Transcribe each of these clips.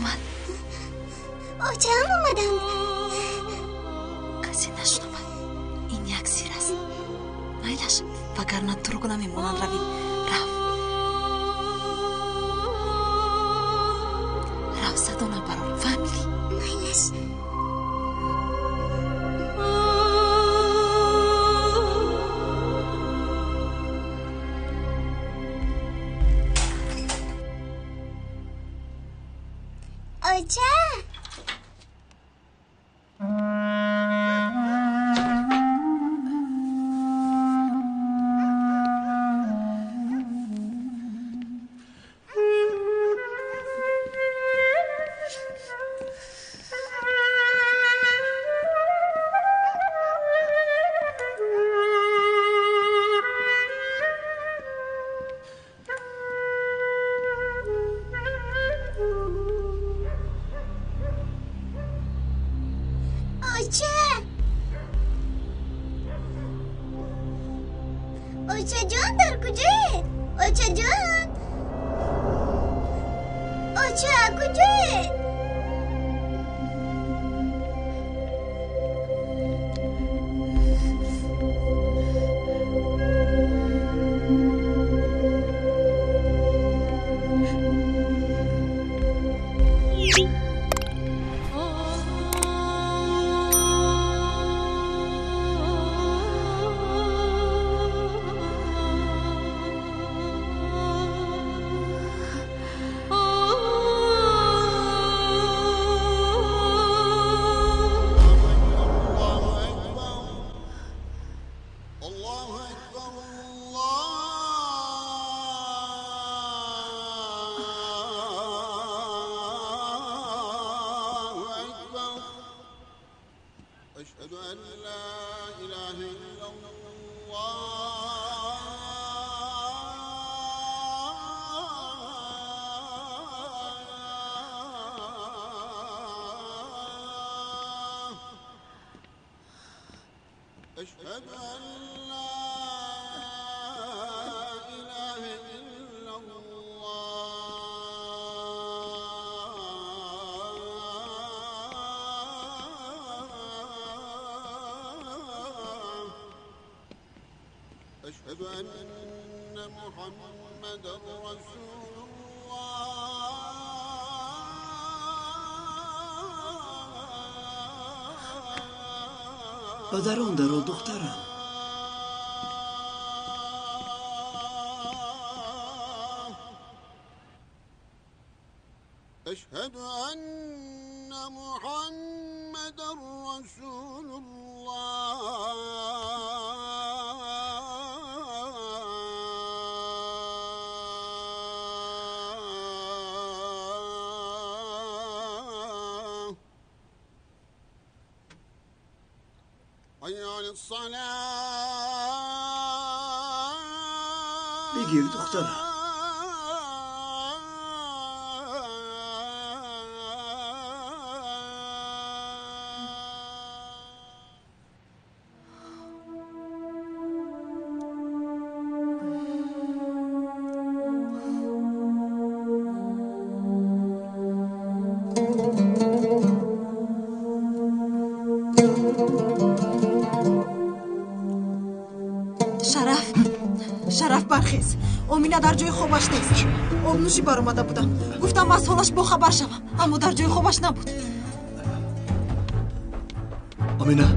Омад. Очаам омаданд. Касе нашунавад. Ин як сир аст. Майлаш, вагарна турук намемонанд равӣ. Рав. Рав, садо набарор. Фаҳмидӣ? Майлаш. Оча! Оча! Очаҷон дар куҷоед? Очаҷон! Оча, куҷоед? أشهد أن لا إله إلا الله. أشهد أن محمدا رسول الله. Ба дарон даро, духтарам. أشهد أن محمدا رسول الله. حي على الصلاة. بگیر دخترم. Шараф, Шараф, бархез. Омина дар ҷои хобаш нест. Обнӯшӣ баромада будам. Гуфтам аз ҳолаш бохабар шавам, аммо дар ҷои хобаш набуд. Омина,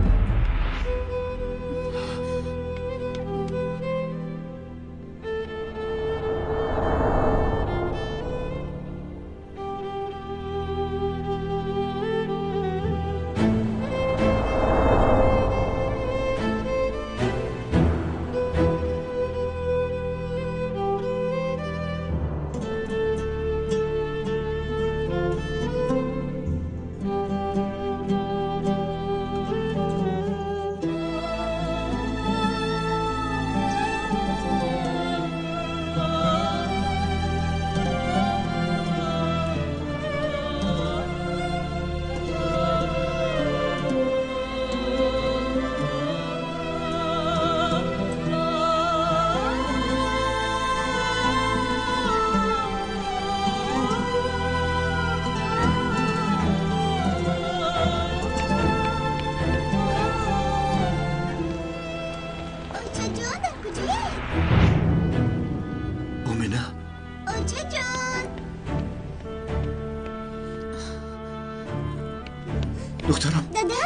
Духтарам. Дада?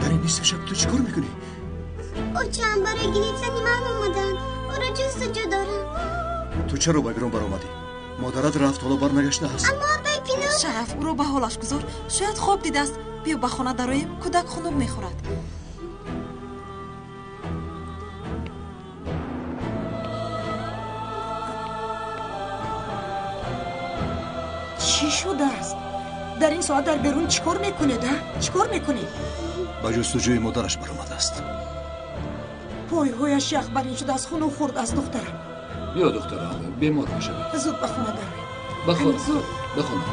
Дар ин нисфи шаб ту чӣ кор мекунӣ? Очаам барои гирифтани ман омаданд. Ӯро ҷустуҷӯ дорам. Ту чаро ба берун баромадӣ? Модарат рафт, ҳоло барнагаштааст. Аммо апай Пинур. Шараф, ӯро ба ҳолаш гузор. Шояд хоб дидааст. Биё ба хона дароем, кӯдак хунук мехӯрад. Чӣ шудааст? Дар ин соат дар берун чӣ кор мекунед, а? Чӣ кор мекунед? Ба ҷустуҷӯи модараш баромадааст. Пойҳояш яхбарин шудааст, хунук хӯрдааст, духтарам. Биё, духтарам, бемор мешавӣ. Зуд ба хона дароед. Ба хона. Зуд. Ба хона.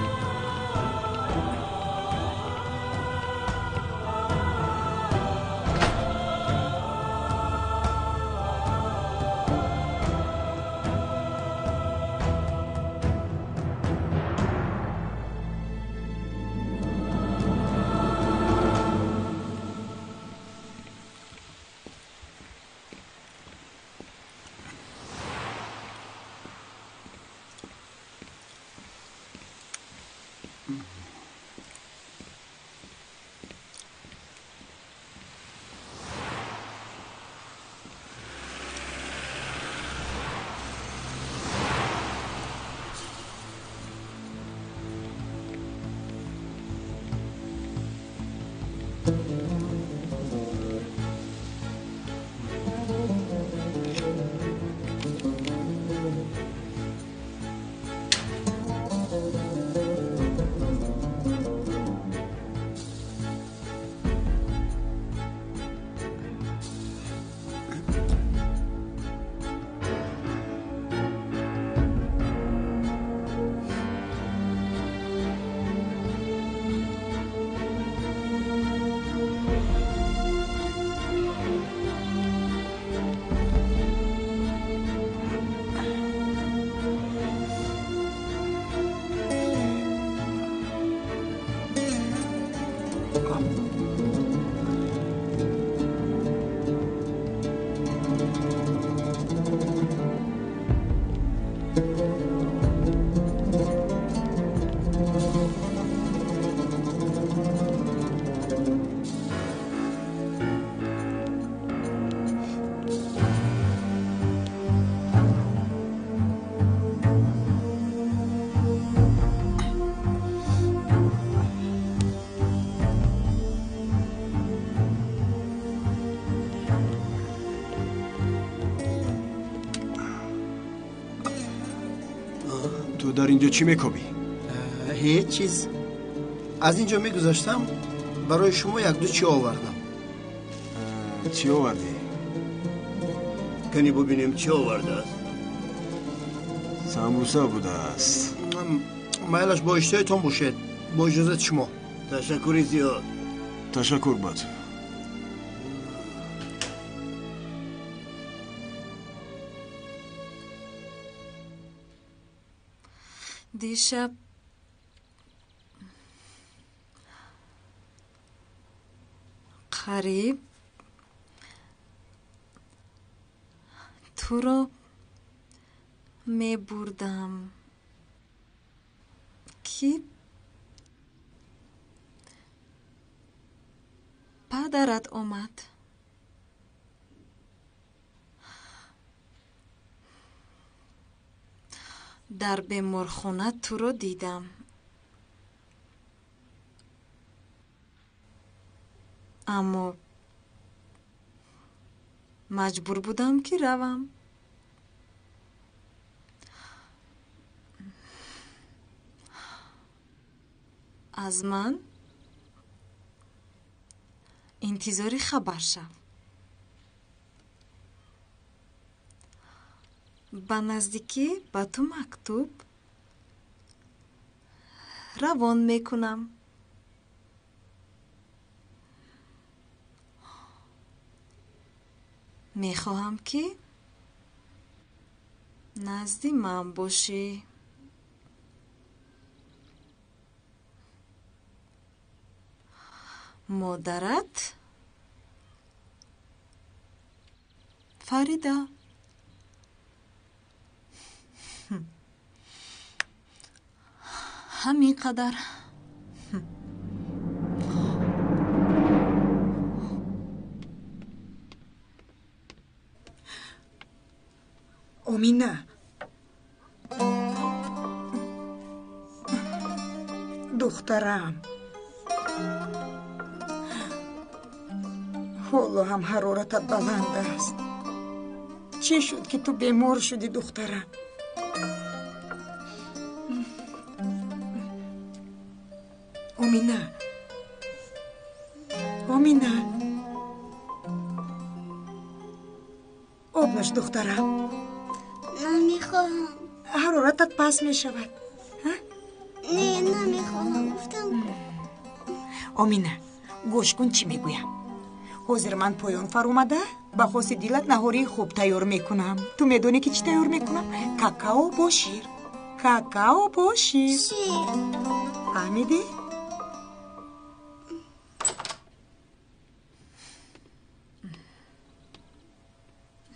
Ту дар инҷо чӣ мекобӣ? Ҳеҷ чиз. Аз инҷо мегузаштам, барои шумо якду чӣ овардам. Чӣ овардӣ? Кани бубинем чӣ овардааст. Самбуса будааст. Майлаш, бо иштиҳоятон бошед. Бо иҷозати шумо. Ташаккури зиёд. Ташаккур ба ту. Дишаб қариб туро мебурдам, ки падарат омад. Дар беморхона туро дидам. Аммо маҷбур будам, ки равам. Аз ман интизори хабар шав. Ба наздикӣ ба ту мактуб равон мекунам. Мехоҳам, ки назди ман бошӣ. Модарат Фарида. Ҳамин қадар. Омина, духтарам, ҳоло ҳам ҳароратат баланд аст. Чӣ шуд, ки ту бемор шудӣ, духтарам? Омина, Омина, об нӯш, духтарам. Намехоҳам. Ҳароратат паст мешавад. Не, намехоҳам, гуфтам ку. Омина, гӯш кун, чӣ мегӯям. Ҳозир ман поён фаромада ба хоси дилат наҳории хуб тайёр мекунам. Ту медонӣ, ки чӣ тайёр мекунам? Какао бо шир. Какао бо шир. Шир. Фаҳмидӣ?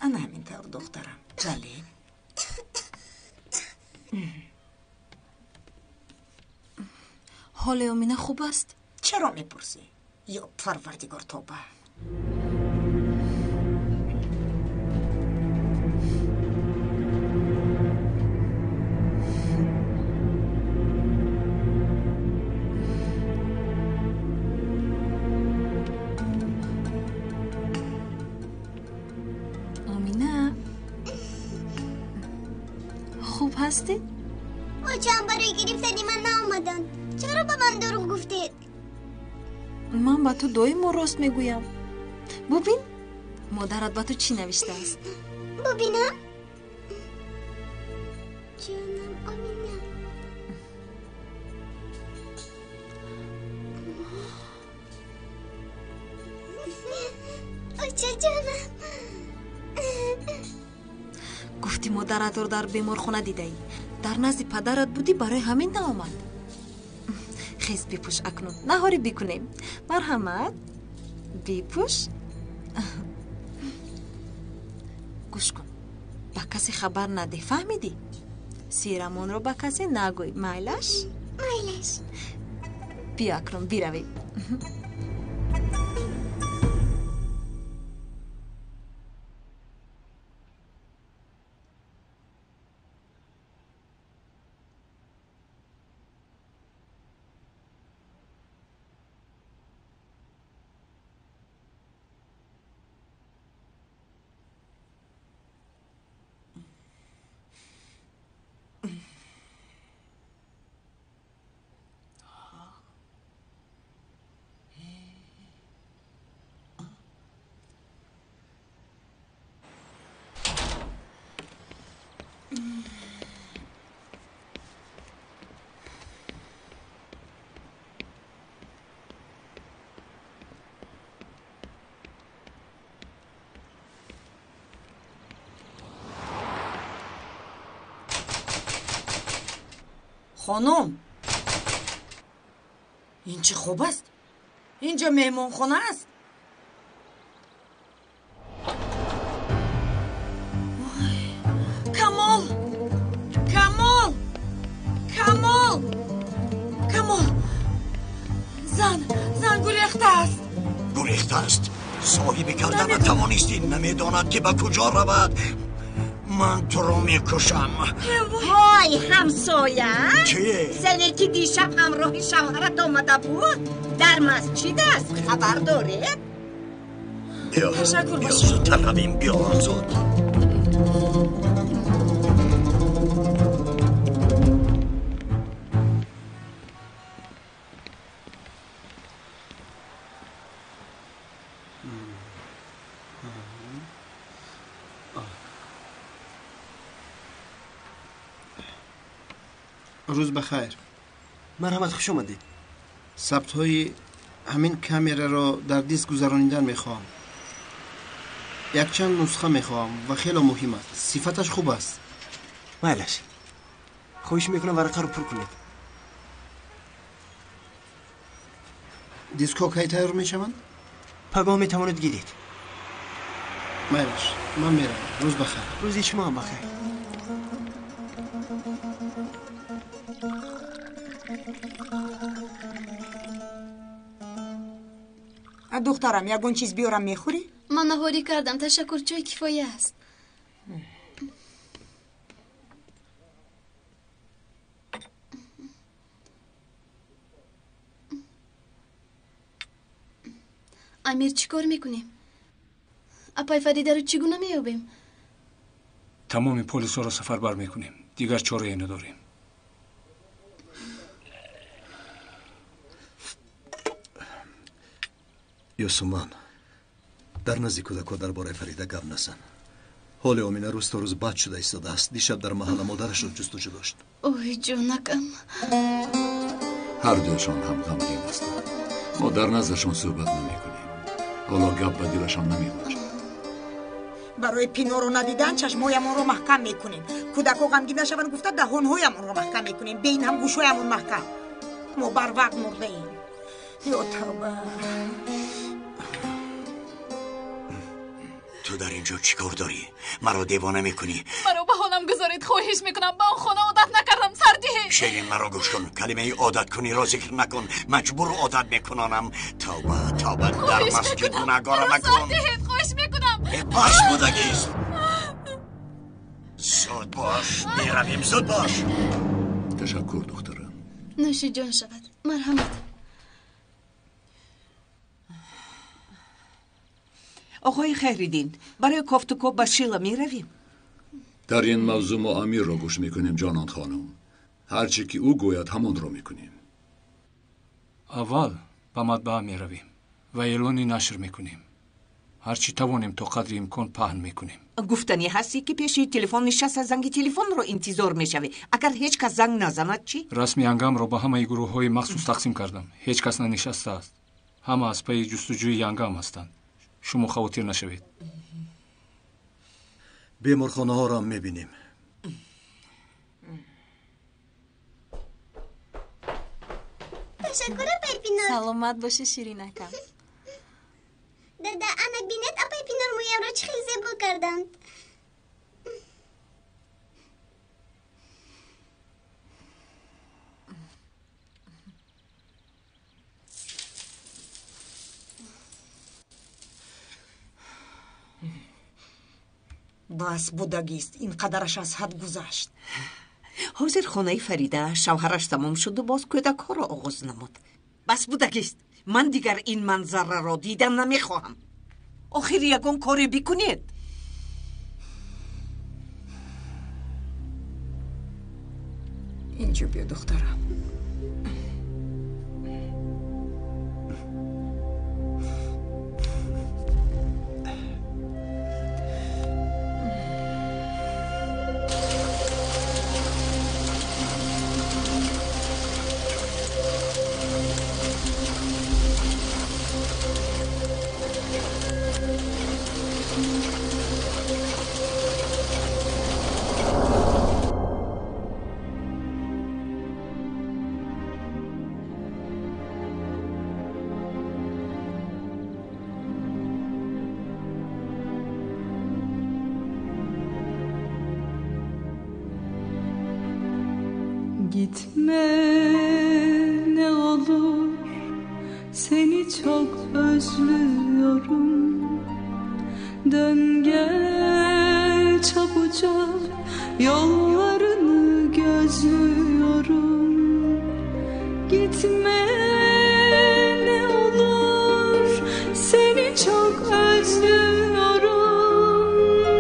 Ана ҳамин тавр, духтарам. Бале. Ҳоли Омина хуб аст? Чаро мепурсӣ? Ё Парвардигор, тоба! Омина, хуб ҳастӣ? Очаам барои гирифтани ман наомаданд. Чаро ба ман дурӯғ гуфтед? Ман ба ту доимо рост мегӯям. Бубин, модарат ба ту чӣ навиштааст. Бубинам? Ҷонам Омина. Очаҷонам. Гуфтӣ модаратро дар беморхона дидаӣ. Дар назди падарат будӣ, барои ҳамин наомад. Хез, бипӯш, акнун наҳорӣ бикунем. Марҳамат, бипӯш. Гӯш кун, ба касе хабар надеҳ, фаҳмидӣ? Сирамонро ба касе нагӯй, майлаш? Майлаш. Биё, акнун биравем. Хонум, ин чӣ хоб аст? Инҷо меҳмонхона аст? Камол, Камол, Камол, Камол, зан, зан гурехтааст. Гурехтааст? Соҳиби карда натавонистӣ, намедонад, ки ба куҷо равад. Ман туро мекушам. Вой, ҳамсоя! Чӣ? Зане, ки дишаб ҳамроҳи шавҳарат омада буд, дар масҷид аст, хабар доред? Биё, биё, зудтар равем, биё, зуд. Рӯз ба хайр. Марҳамат, хуш омадед. Сабтҳои ҳамин камераро дар диск гузаронидан мехоҳам. Якчанд нусха мехоҳам ва хело муҳим аст. Сифаташ хуб аст. Майлаш, хоҳиш мекунам, варақаро пур кунед. Дискҳо кай тайёр мешаванд? Пагоҳ метавонед гиред. Майлаш, ман меравам. Рӯз ба хайр. Рӯзи шумо ҳам ба хайр. Духтарам, ягон чиз биёрам, мехӯрӣ? Ман наҳорӣ кардам, ташаккур, чой кифоя аст. Амир, чӣ кор мекунем? Апай Фаридаро чӣ гуна меёбем? Тамоми полисҳоро сафарбар мекунем. Дигар чорае надорем. Ёсуман, дар назди кӯдакҳо дар бораи Фарида гап назан. Ҳоли Омина рӯз то рӯз бад шуда истодааст. Дишаб дар маҳалла модарашро ҷустуҷӯ дошт. Ой, ҷонакам. Ҳар дуяшон ҳам ғамгин ҳастанд. Мо дар наздашон суҳбат намекунем. Ҳоло гап ба дилашон намегунҷад. Барои Пиноро надидан чашмҳоямонро маҳкам мекунем. Кӯдакҳо ғамгин нашаванд гуфта даҳонҳоямонро маҳкам мекунем. Бе ин ҳам гӯшҳоямон маҳкам. Мо барвақт мурдаем. Ё тавба! Ту дар инҷо чӣ кор дорӣ? Маро девона мекунӣ. Маро ба ҳолам гузоред, хоҳиш мекунам. Ба он хона одат накардам, сардиҳед. Ширин, маро гӯш кун. Калимаи одат куниро зикр накун. Маҷбур одат мекунонам. Тавба, тавба, дар масҷид гунаҳгора макун. Сардиҳед, хоҳиш мекунам. Бас будагист. Зуд бош, меравем, зуд бош. Ташаккур, духтарам. Нӯши ҷон шавад. Марҳамат. Оқои Хайриддин, барои кофтукоб ба Шила меравем? Дар ин мавзӯъ мо Амирро гӯш мекунем, ҷонон хонум. Ҳар чӣ ки ӯ гӯяд, ҳамонро мекунем. Аввал ба матбаа меравем ва эълони нашр мекунем. Ҳар чӣ тавонем то қадри имкон паҳн мекунем. Гуфтанӣ ҳастӣ ки пеши телефон нишаста занги телефонро интизор мешавӣ. Агар ҳеҷ кас занг назанад чӣ? Расми янгамро ба ҳамаи гурӯҳҳои махсус тақсим кардам. Ҳеҷ кас нанишастааст. Ҳама аз пайи ҷустуҷӯи янгам ҳастанд. Шумо хавотир нашавед. Беморхонаҳоро ҳам мебинем. Ташаккур, апай Пинор. Саломат бошӣ, ширинакам. Дада, ана бинед, апай Пинор мӯямро чӣ хел зебо карданд. Бас будагист, ин қадараш аз ҳад гузашт. Ҳозир хонаи Фарида шавҳараш тамом шуду боз кӯдакҳоро оғоз намуд. Бас будагист, ман дигар ин манзараро дидан намехоҳам. Охир ягон коре бикунед. Инҷо биё, духтарам. Gitme ne olur, seni çok özlüyorum. Dön gel çabucak, yollarını gözlüyorum. Gitme ne olur, seni çok özlüyorum.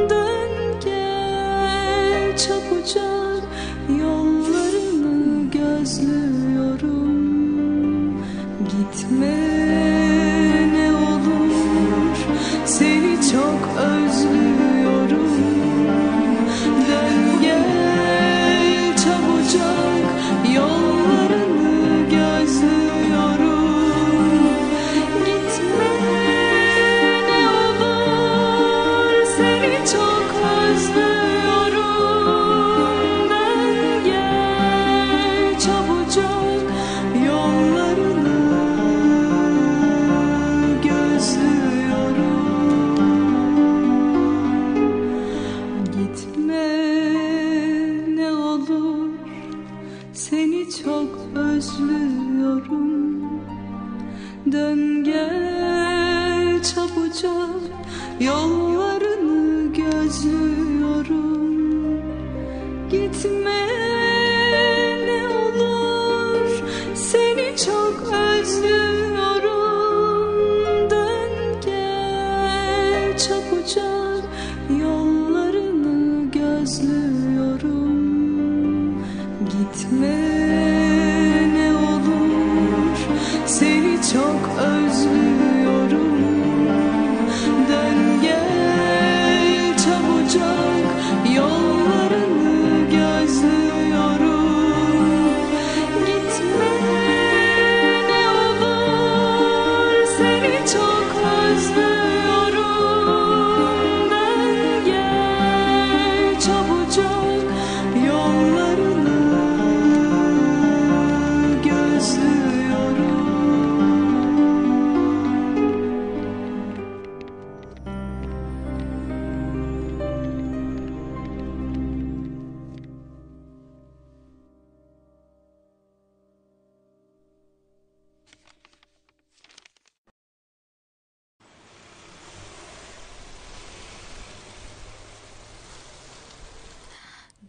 Dön gel çabucak, yollarını gözlüyorum. Gitme ne olur, seni çok özlüyorum. Dön gel çabucak, yollarını gözlüyorum. Gitme ne olur, seni çok özlüyorum. Dön gel çabucak, yollarını gözlüyorum. Gitme ne olur, seni çok özlüyorum. Dön gel çabucak, yollarını gözlüyorum. Gitme ne olur, seni çok özlüyorum. Dön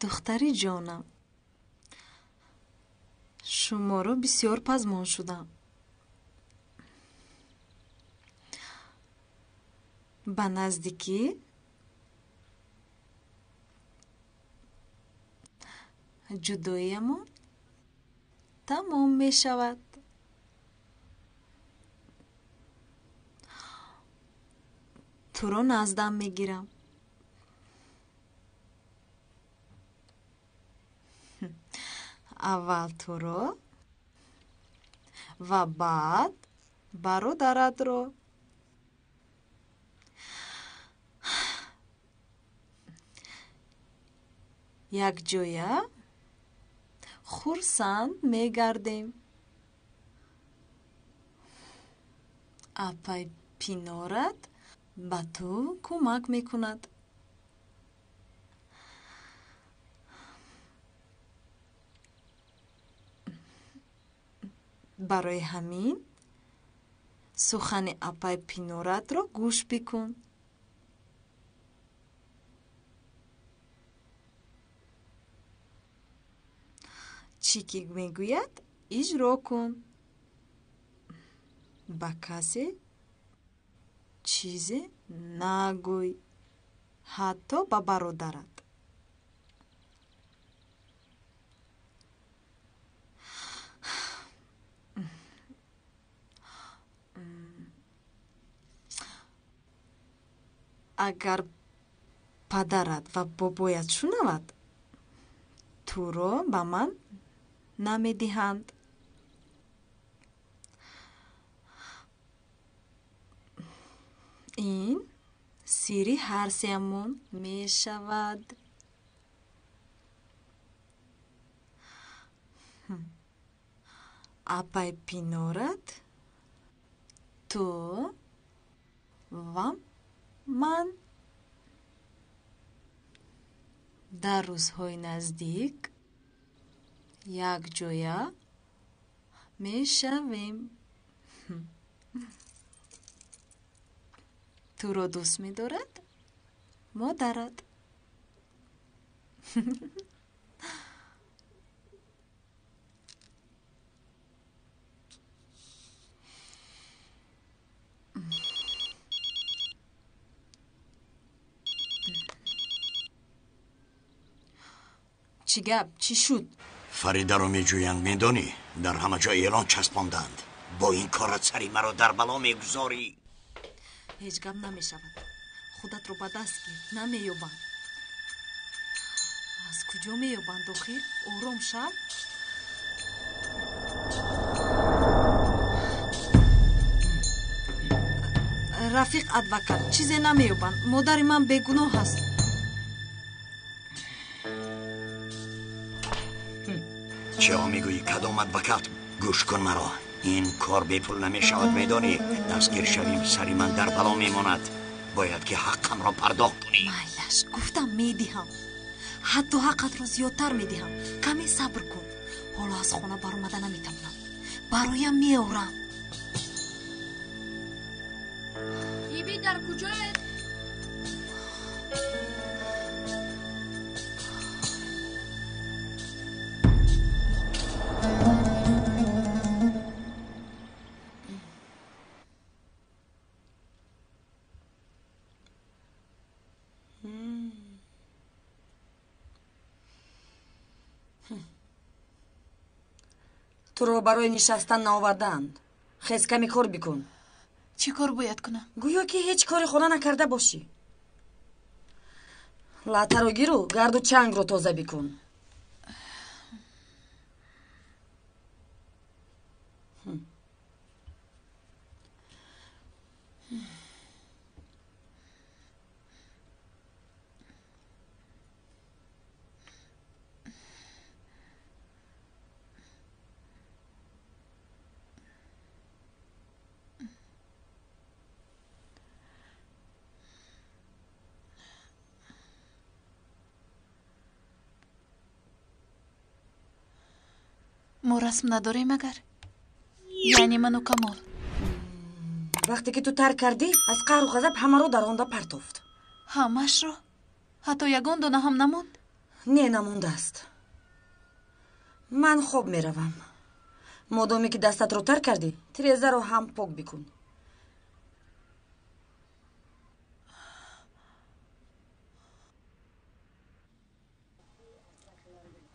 Духтари ҷонам, шуморо бисёр пазмон шудам. Ба наздикӣ ҷудоиямон тамом мешавад. Туро наздам мегирам. Аввал туро ва баъд бародаратро. Якҷоя хурсанд мегардем. Апай Пинорат ба ту кӯмак мекунад. Барои ҳамин сухани апай Пиноратро гӯш бикун. Чӣ ки мегӯяд, иҷро кун. Ба касе чизе нагӯй, ҳатто ба бародарат. Агар падарат ва бобоят шунавад, туро ба ман намедиҳанд. Ин сирри ҳар сеамон мешавад. Апай Пинорат, ту ва ман дар рӯзҳои наздик якҷоя мешавем. Туро дӯст медорад модарат. Чӣ гап? Чӣ шуд? Фаридаро меҷӯянд, медонӣ? Дар ҳама ҷо эълон часпонданд. Бо ин корат сари маро дар бало мегузорӣ. Ҳеҷ гап намешавад. Худатро ба даст гир, намеёбанд. Аз куҷо меёбанд охир? Ором шав. Рафиқ адвокат, чизе намеёбанд. Модари ман бегуноҳ аст. Чаро мегӯӣ кадом адвокат? Гӯш кун маро. Ин кор бепул намешавад, медонӣ? Дастгир шавем, сари ман дар бало мемонад. Бояд ки ҳаққамро пардохт кунӣ. Майлаш, гуфтам медиҳам. Ҳатто ҳаққатро зиёдтар медиҳам. Каме сабр кун. Ҳоло аз хона баромада наметавонам. Бароям меорам. Биби дар куҷоед? Туро барои нишастан наовардаанд. Хез, каме кор бикун. Чӣ кор бояд кунам? Гӯё ки ҳеҷ кори хона накарда бошӣ. Латтаро гиру гарду чангро тоза бикун. Мо расм надорем агар? Яъне ману Камол. Вақте ки ту тарк кардӣ, аз қаҳру ғазаб ҳамаро даронда партофт. Ҳамашро? Ҳатто ягон дона ҳам намонд? Не, намондааст. Ман хоб меравам. Модоме ки дастатро тар кардӣ, тирезаро ҳам пок бикун.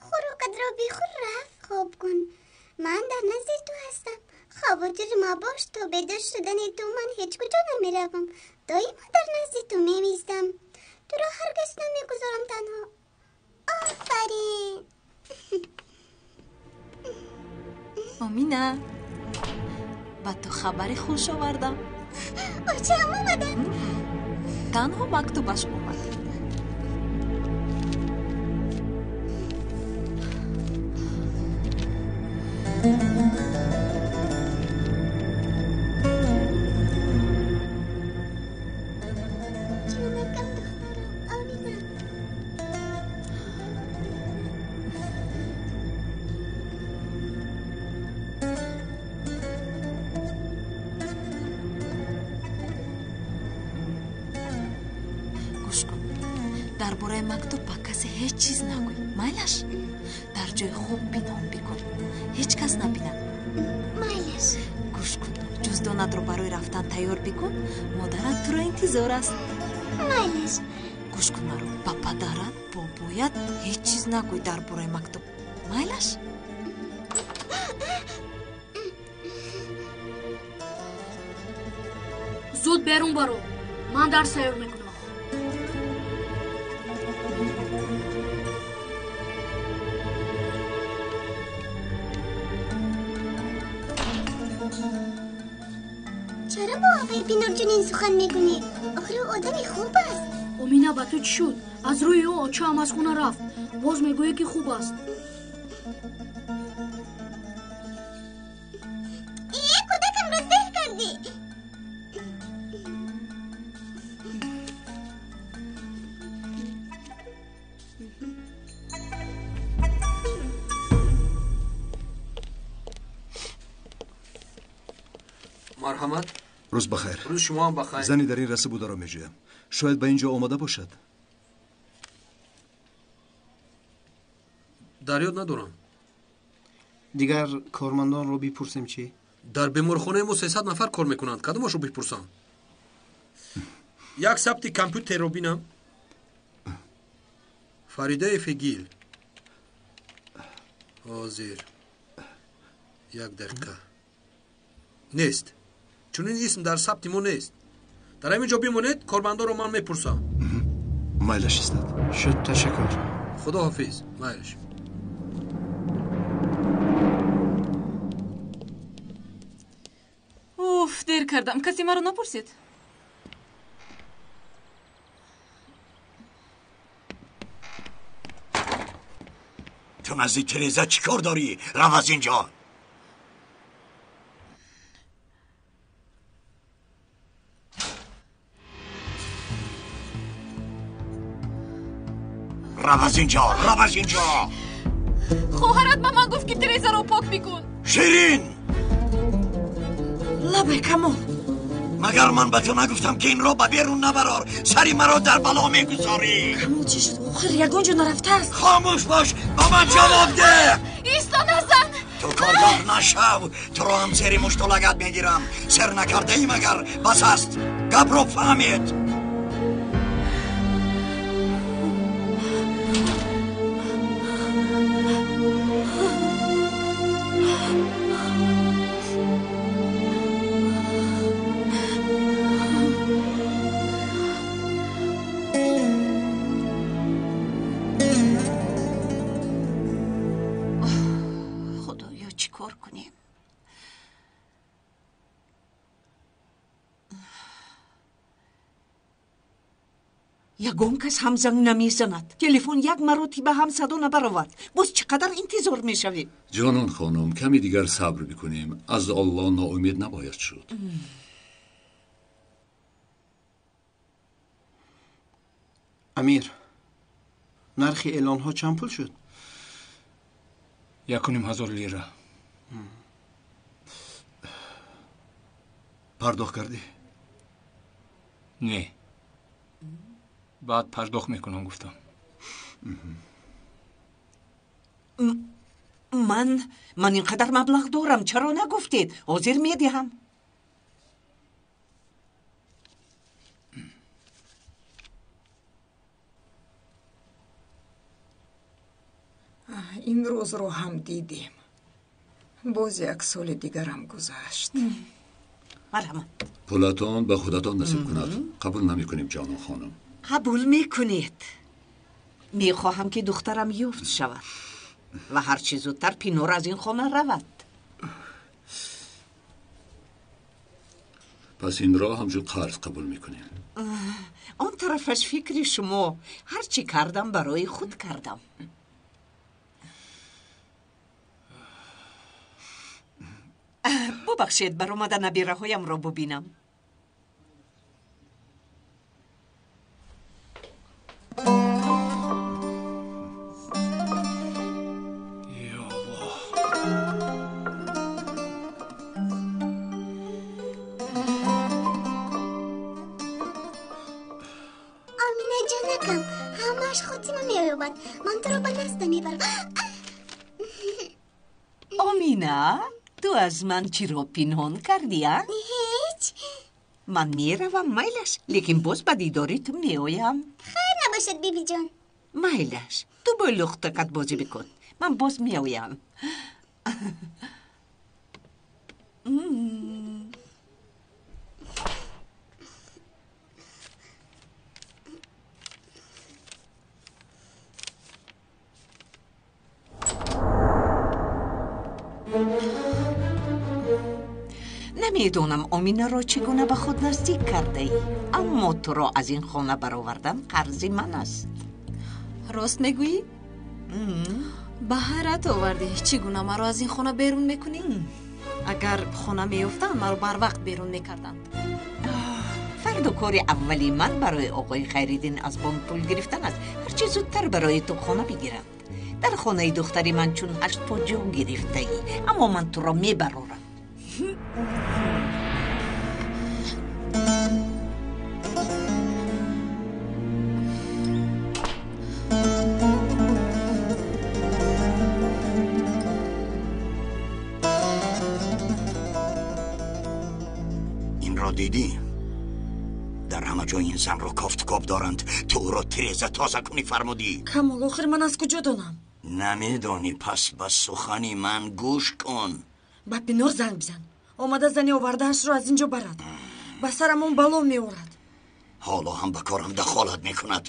Хӯрокатро бихӯр, рафт хоб кун. Ман дар назди ту ҳастам. Хавотир мабош, то бедор шудани ту ман ҳеҷ куҷо намеравам. Доимо дар назди ту мемистам. Туро ҳаргиз намегузорам танҳо. Офарин! Омина, ба ту хабари хуш овардам. Очаам омаданд. Танҳо мактубаш омад. Ҷонакам духтарам, Омина. Гӯш кун, дар бораи мактуб ба касе ҳеҷ чиз нагӯй, майлаш? Дар ҷои хуб пинҳон бикун, ҳеҷ кас набинад. Майлаш. Гӯш кун, ҷуздонатро барои рафтан тайёр бикун, модарат туро интизор аст. Майлаш. Гӯш кун маро, ба падарат, бобоят ҳеҷ чиз нагӯй дар бораи мактуб, майлаш? Зуд берун баро, ман дарс тайёр мекунам. Чаро бо оқои Пинор чунин сухан мекунӣ? Охир ӯ одами хуб аст. Омина, ба ту чӣ шуд? Аз рӯи ӯ очаам аз хона рафт. Боз мегӯӣ ки хуб аст. Е, кӯдакамро зеҳ кардӣ. Марҳамат. Рӯз бахайр. Рӯзи шумо ҳам бахайр. Зани дар ин раса бударо меҷӯям. Шояд ба ин ҷо омада бошад. Дар ёд надорам. Дигар кормандонро бипурсем чӣ? Дар беморхонаи мо 300 нафар кор мекунанд. Кадомашро бипурсам? Як сабти компютерро бинам. Фаридаи Фегил. Ҳозир. Як дақиқа. Нест. Чунин исм дар сабти мо нест. Дар ҳамин ҷо бимонед, кормандонро ман мепурсам. Майлаш истад. Шуд, ташаккур. Худо ҳофиз. Майлаш. Уф, дер кардам. Касе маро напурсид? Ту назди тиреза чӣ кор дорӣ? Рав аз ин ҷо. Рав аз ин ҷо, рав аз ин ҷо. Хоҳарат ба ман гуфт, ки тирезаро пок бикун. Ширин! Лабай, Камол. Магар ман ба ту нагуфтам, ки инро ба берун набарор, сари маро дар бало мегузорӣ? Камол, чӣ шуд? Охир ягон ҷо нарафтааст. Хомӯш бош, ба ман ҷавоб деҳ. Исто, назан. Ту кордор нашав, туро ҳам зери мушту лагат мегирам. Сер накардаӣ магар? Бас аст, гапро фаҳмед. Худоё, чӣ кор кунем? Ягон кас ҳам занг намезанад. Телефон як маротиба ҳам садо набаровард. Боз чӣ қадар интизор мешавем? Ҷонон хонум, каме дигар сабр бикунем. Аз Аллоҳ ноумед набояд шуд. Амир, нархи эълонҳо чанд пул шуд? 1500 лира. Пардохт кардӣ? Не, баъд пардохт мекунам гуфтам. Ман ин қадар маблағ дорам, чаро нагуфтед? Ҳозир медиҳам. Ин рӯзро ҳам дидем. Боз як соли дигарам гузашт. Марҳамат. Пулатон ба худатон насиб кунад. Қабул намекунем, ҷонон хонум. Қабул мекунед. Мехоҳам ки духтарам ёфт шавад ва ҳарчи зудтар Пинор аз ин хона равад. Пас инро ҳамчун қарз қабул мекунем. Он тарафаш фикри шумо. Ҳарчи кардам барои худ кардам. Бубахшед, баромада набираҳоямро бубинам. Омина ҷонакам, ҳамааш хотима меёбад. Ман туро ба назда мебарам. Омина, ту аз ман чиро пинҳон кардӣ, а? Ҳеҷ. Ман меравам, майлаш, лекин боз ба дидори ту меоям. Хайр набошад, бибиҷон. Майлаш, ту бо лухтакат бозӣ бикун. Ман боз меоям. Намедонам Оминаро чӣ гуна ба худ наздик кардаӣ, аммо туро аз ин хона баровардан қарзи ман аст. Рост мегӯӣ? Ба ҳайрат овардӣ. Чӣ гуна маро аз ин хона берун мекунӣ? Агар хона меёфтанд, маро барвақт берун мекарданд. Фардо кори аввали ман барои оғои Хайриддин аз бонк пул гирифтан аст. Ҳарчи зудтар барои ту хона бигиранд. Дар хонаи духтари ман чун ҳаштпо ҷо гирифтаӣ, аммо ман туро мебарорам. Инро дидӣ? Дар ҳама ҷой ин занро кофтукоб доранд. Ту ӯро тиреза тоза кунӣ фармудӣ. Камол, охир ман аз куҷо донам? Намедонӣ, пас ба сухани ман гӯш кун. Ба Пинор занг бизан. Омада зани овардаашро аз ин ҷо барад. Ба сарамон бало меорад. Ҳоло ҳам ба корам дахолат мекунад.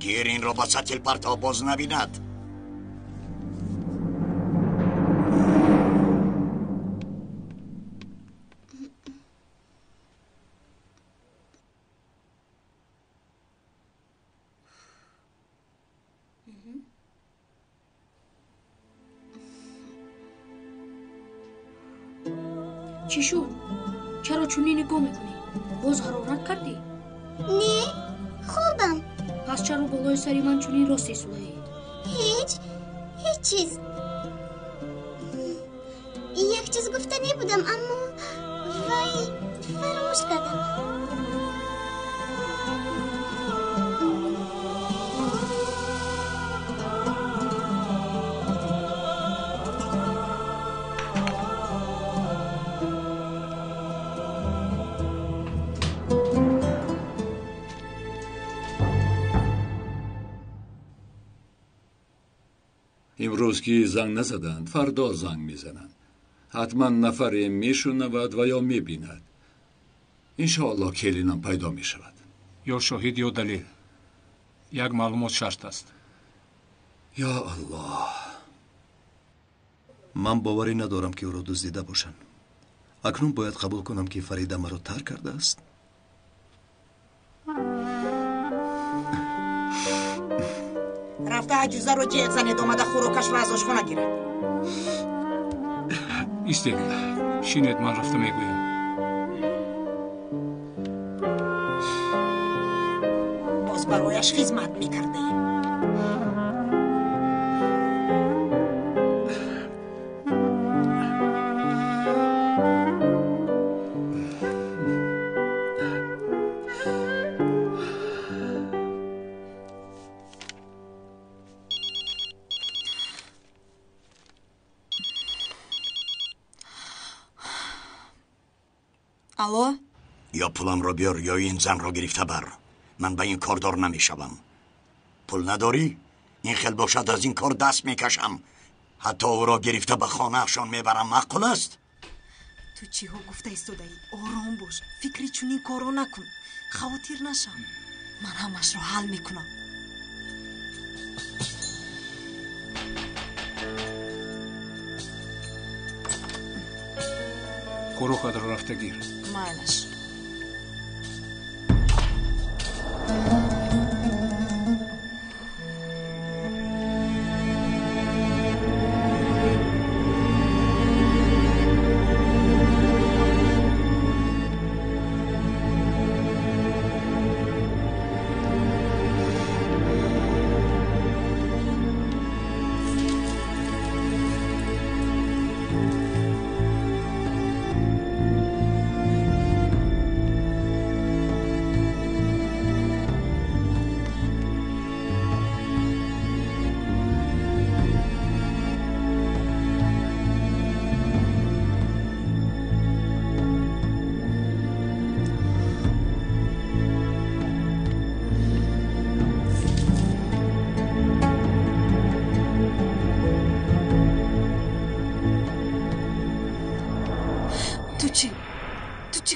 Гир инро ба сатил партоб боз набинад. Чӣ шуд? Чаро чунин нигоҳ мекунӣ? Боз ҳарорат кардӣ? Не, хубам. Пас чаро болои сари ман чунин рост истодаӣ? Ҳеҷ, ҳеҷ чиз. Як чиз гуфта небудам, аммо вай фаромӯш кардам. Имрӯз ки занг назаданд, фардо занг мезананд. Ҳатман нафаре мешунавад ва ё мебинад. Иншоалло келинам пайдо мешавад. Ё шоҳид, ё далел. Як маълумот шарт аст. Ё Аллоҳ. Ман боварӣ надорам, ки ӯро дуздида бошанд. Акнун бояд қабул кунам, ки Фарида маро тарк кардааст. Рафта аҷузаро ҷеғ занед, омада хӯрокашро аз ошхона гирад. Истед, шинед, ман рафта мегӯям. Боз барояш хизмат мекардаем. Алло, ё пуламро биёр, ё ин занро гирифта бар. Ман ба ин кордор намешавам. Пул надорӣ? Ин хел бошад, аз ин кор даст мекашам. Ҳатто ӯро гирифта ба хонаашон мебарам. Маъқул аст? Ту чиҳо гуфта истодаӣ? Ором бош, фикри чунин корро накун, хавотир нашав, ман ҳамашро ҳал мекунам. Хӯрокатро рафта гир. Майлаш.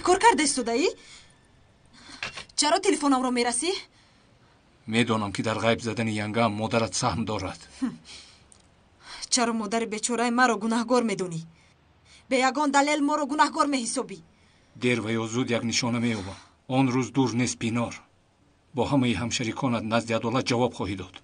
Кор карда истодаӣ? Чаро телефонамро мерасӣ? Медонам, ки дар ғайб задани янгаам модарат саҳм дорад. Чаро модари бечораи маро гунаҳгор медонӣ? Бе ягон далел моро гунаҳгор меҳисобӣ. Дер ва ё зуд як нишона меёбам. Он рӯз дур нест, Пинор. Бо ҳамаи ҳамшариконат назди адолат ҷавоб хоҳӣ дод.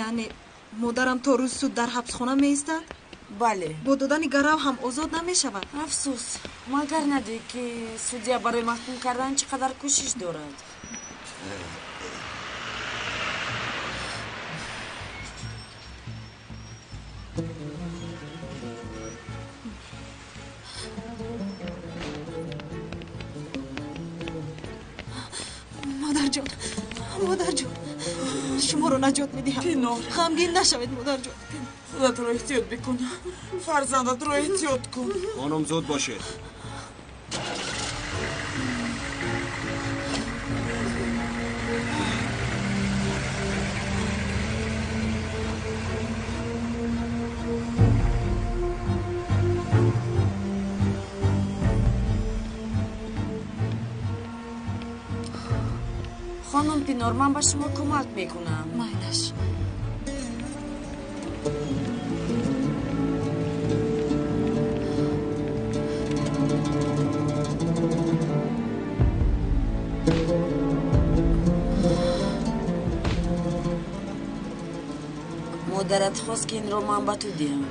Яъне модарам то рӯзи суд дар ҳабсхона меистад? Бале. Бо додани гарав ҳам озод намешавад? Афсӯс, магар надидӣ, ки судья барои маҳкум кардан чӣ қадар кӯшиш дорад? Модарҷон, модарҷон, шуморо наҷот медиҳам. Пинор, ғамгин нашавед, модарҷон. Худатро эҳтиёт бикун, фарзандатро эҳтиёт кун. Хонум, зуд бошед. Хонум Пинор, ман ба шумо кӯмак мекунам. Майлаш. Модарат хост, ки инро ман ба ту диҳам.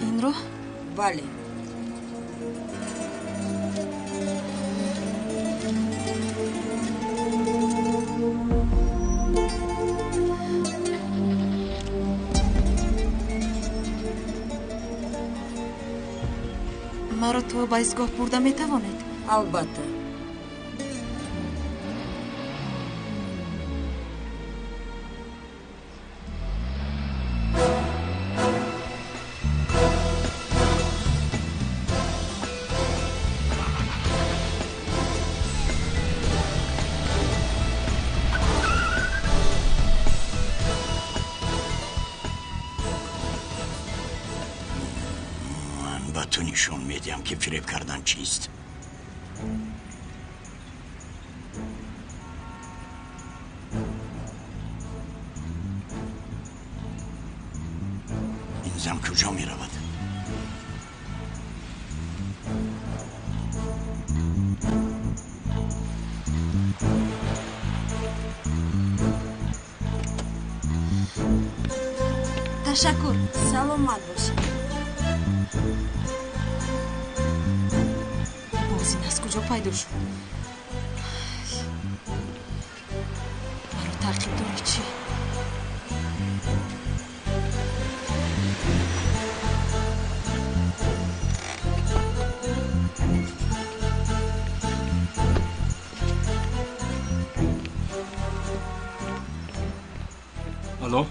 Инро? Бале. Маро то ба истгоҳ бурда метавонед? Албатта. Ман ба ту нишон медиҳам, ки фиреб кардан чист. Ин зан куҷо меравад? Ташаккур. Саломат бошед. Боз ин аз куҷо куҷо пайдо шуд? Маро таъқиб дорӣ чӣ? Алло,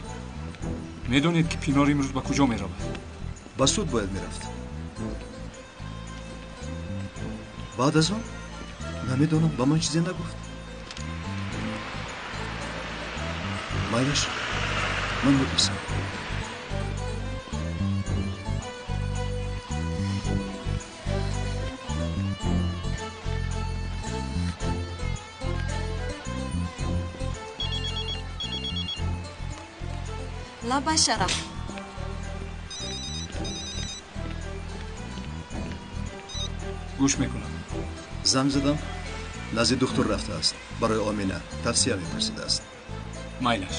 медонед ки Пинор имрӯз ба куҷо меравад? Ба суд бояд мерафт. Баъд аз он намедонам, ба ман чизе нагуфт. Майлаш, ман мепурсам. Лабай, Шараф. Гӯш мекунам. Занг задам, назди духтур рафтааст. Барои Омина тавсия мепурсидааст. Майлаш.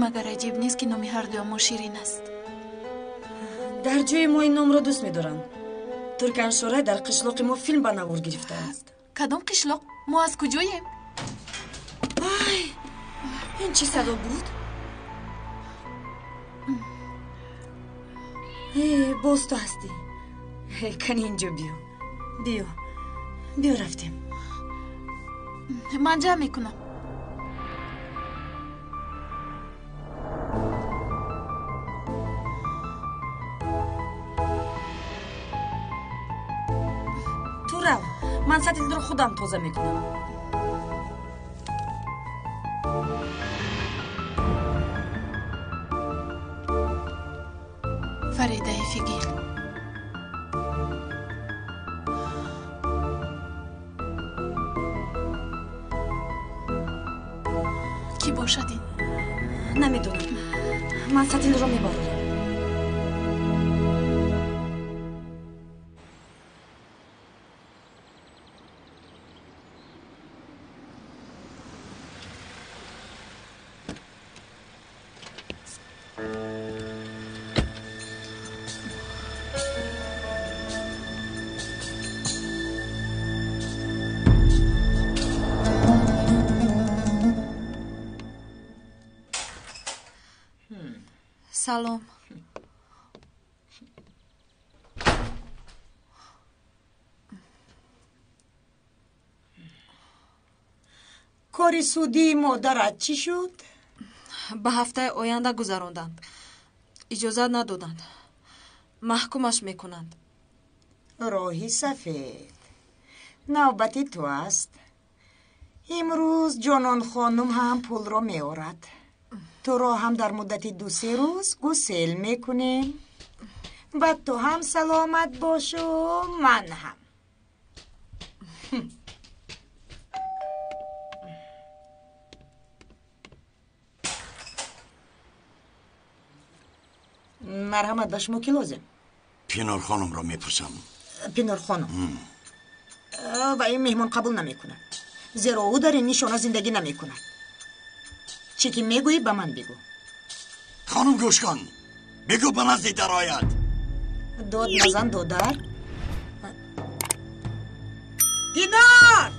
Магар аҷиб нест, ки номи ҳардуям мо Ширин аст? Дар ҷои мо ин номро дӯст медоранд. Турканшорай дар қишлоқи мо филм ба навор гирифтааст. Кадом қишлоқ? Мо аз куҷоем? Ай, ин чӣ садо буд? Э, боз ту ҳастӣ. Кани инҷо биё, биё, биё, рафтем. Ман ҷамъ мекунам. Ту рав, ман сатилро худам тоза мекунам. Фаридаи Фигил. Кӣ бошад ин? Намедонам. Ман сатилро мебарорам. Салом. Кори судии модарат чӣ шуд? Ба ҳафтаи оянда гузаронданд. Иҷозат надоданд. Маҳкумаш мекунанд. Роҳи сафед. Навбати ту аст. Имрӯз Ҷононхонум ҳам пулро меорад. Туро ҳам дар муддати 2-3 рӯз гусел мекунем. Ва ту ҳам саломат бошу, ман ҳам. Марҳамат, ба шумо кӣ лозим? Пинорхонумро мепурсам. Пинорхонум ва ин меҳмон қабул намекунад, зеро ӯ дар ин нишона зиндагӣ намекунад. Чӣ ки мегӯӣ, ба ман бигӯ. Хонум, гӯш кун, бигӯ ба назди дарояд. Дод назан, додар. Динор!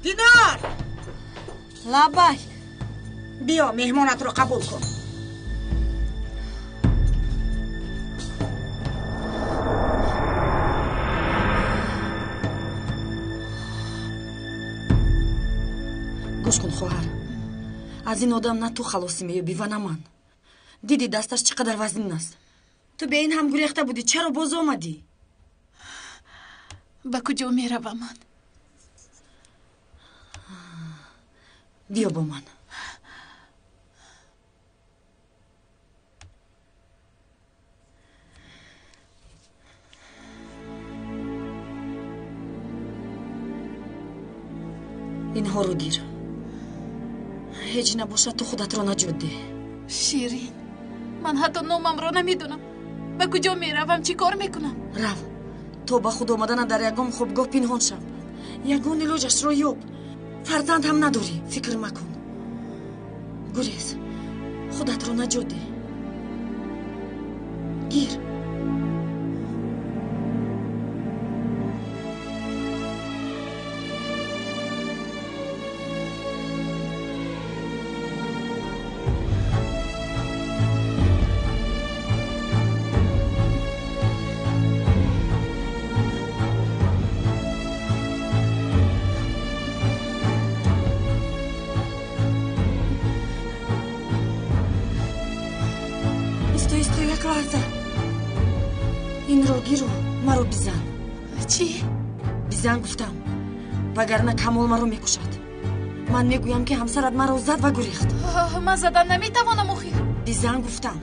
Динор! Лабай. Биё, меҳмонатро қабул кун. Гӯш кун, хоҳар, аз ин одам на ту халосӣ меёбӣ ва на ман. Дидӣ дасташ чӣ қадар вазнин аст. Ту бе ин ҳам гурехта будӣ, чаро боз омадӣ? Ба куҷо меравам ман? Биё бо ман. Инҳоро гир. Ҳеҷ набошад, ту худатро наҷот деҳ. Ширин, ман ҳатто номамро намедонам. Ба куҷо меравам, чӣ кор мекунам? Рав, то ба худ омадана дар ягон хобгоҳ пинҳон шав. Ягон илоҷашро ёб. Фарзанд ҳам надорӣ, фикр макун. Гурез, худатро наҷот деҳ. Гир. Инро гиру маро бизан. Чӣ? Бизан гуфтам, вагарна Камол маро мекушад. Ман мегӯям, ки ҳамсарат маро зад ва гурехт. Ман задан наметавонам охир. Бизан гуфтам.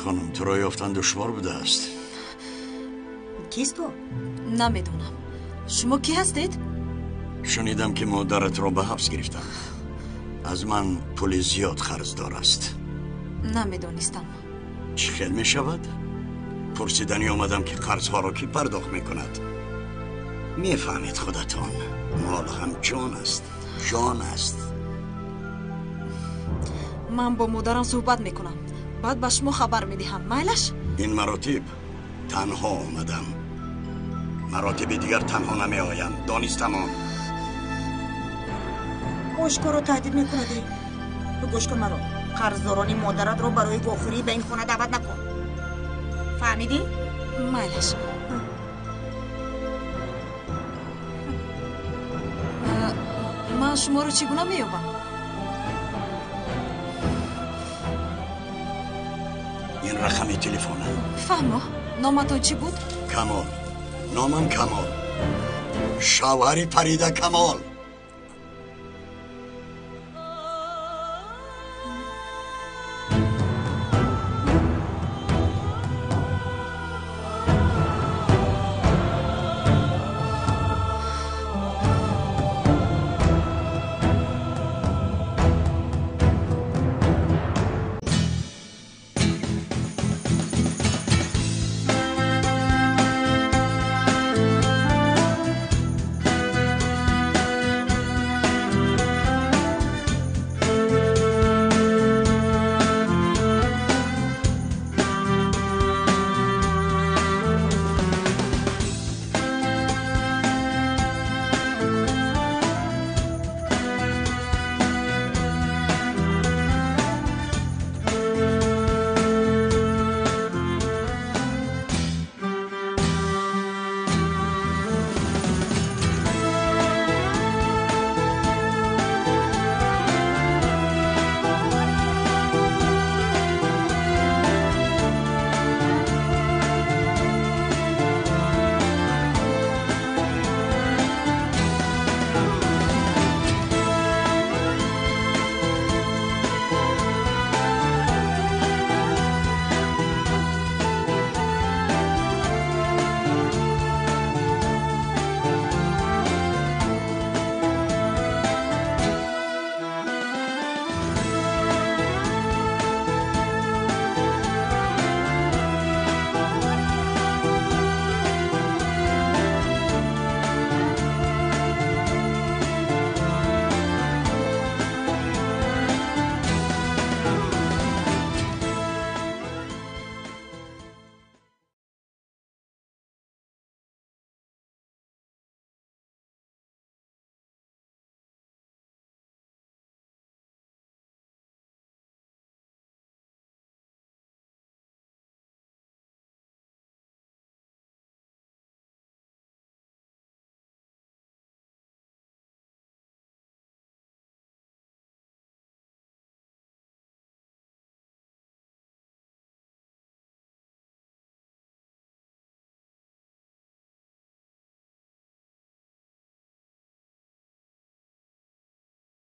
خانم، تو را یافتن دشوار بوده است. کیست تو؟ نمیدونم. شما کی هستید؟ شنیدم که مادرت را به حبس گرفتم. از من پول زیاد قرضدار است. نمیدونستم. چی خیل می شود؟ پرسیدنی آمدم که قرضها را کی پرداخت می کند. میفهمید خودتان، مال هم جان است، جان است. من با مادرم صحبت میکنم، بعد به شما خبر میدهم. مایلش؟ این مراتب تنها آمدم، مراتب دیگر تنها نمی آیم. دانستم آن. آشکارا تهدید میکند. گوش کن مرا، قرضداران مادرت را برای واخوری به این خانه دعوت نکن. فهمیدی؟ مایلش. من شما رو چگونه مییابم؟ این رقم تلفنم. فهمو. نامتون چی بود؟ کمال. نامم کمال. شوهر پریده کمال.